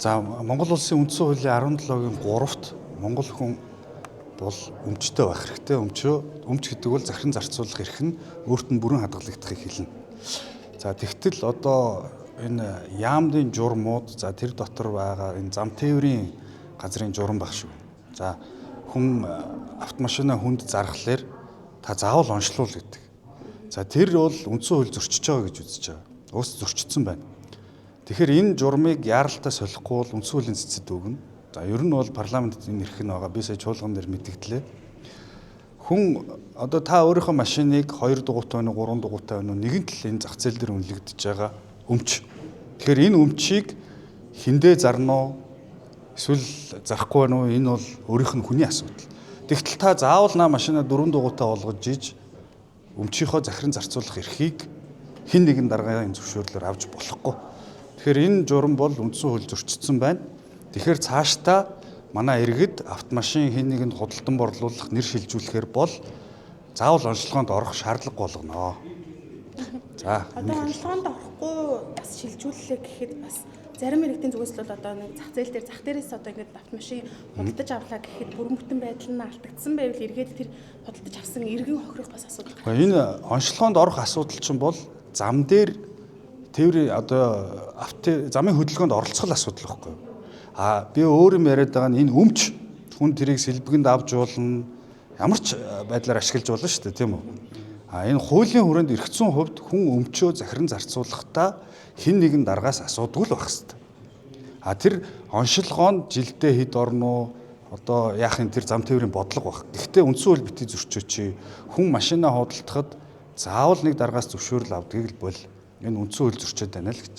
За, Монгол улсын үндсэн хуулийн 17-гийн 3-т Монгол хүн бол өмчтэй байх хэрэгтэй. Өмчөө өмч гэдэг бол захиран зарцуулах эрх нь өөрт нь бүрэн хадгалагдахыг хэлнэ. За, тэгтэл одоо энэ яамдын журмууд, за тэр дотор байгаа энэ зам тээврийн газрын журам байх шиг. За, хүн автомашина хүнд зархлаар та заавал онцлуул гэдэг. За, тэр бол үндсэн хууль зөрчиж байгаа гэж үзэж байгаа. Уус зөрчсөн байна. Тэгэхээр энэ журмыг яаралтай солихгүй бол үндсэн хуулийн цэцэд өгнө. За, ер нь бол парламентд энэ эрх нь байгаа. Би сая чуулган дээр мэдгдлээ. Хүн одоо та өөрийнхөө машиныг 2 дугуйтай байна уу, 3 дугуйтай байна уу, нэгэн тал энэ зах зээл дээр үнэлэгдэж байгаа өмч. Тэгэхээр энэ өмчийг хиндэ зарна уу, эсвэл зарахгүй байна уу, энэ бол өөрийнх нь хүний асуудал. Тэгтэл та заавал наа машина 4 дугуйтай болгож иж өмчийнхөө захиран зарцуулах эрхийг хэн нэгэн даргын зөвшөөрлөөр авч болохгүй. Тэгэхээр энэ журам бол үндсэн хууль зөрчигдсөн байна. Тэгэхээр цаашдаа манай иргэд автомашин хэн нэгэнд худалдан борлуулах, нэр шилжүүлэхээр бол заавал онцлогоонд орох шаардлага болгоно. За, одоо онцлогоонд орохгүй бас шилжүүллээ гэхэд бас зарим иргэдийн зүгээс л бол одоо нэг зах зээл дээр зах дээрээс одоо ингээд автомашин худалдаж авлаа гэхэд бүрэн бүтэн байдал нь алдагдсан байвал эргээд тэр худалдаж авсан иргэн хохирох бас асуудал гарна. Энэ онцлогоонд орох асуудал чинь бол зам дээр тээврийн одоо авто замын хөдөлгөөнд оролцох асуудал байхгүй юу? А би өөр юм яриад байгаа нь энэ өмч хүн тэрийг сэлбэгэнд авч уулна, ямар ч байдлаар ашиглаж болно шүү дээ, тийм үү? А энэ хуулийн хүрээнд эргэцсэн хувьд хүн өмчөө захиран зарцуулахдаа хэн нэгэн даргаас асуудгүй л байх хэвээр. А тэр оншилгоо нь жилдээ хэд орно уу? Одоо яах юм, тэр зам тээврийн бодлого байх. Гэхдээ үндсэн хууль битгий зөрчөөч. Хүн машина худалдахад заавал нэг даргаас зөвшөөрөл авдгийг л бол энэ үндсэн хууль зөрчөөд байна л гэж.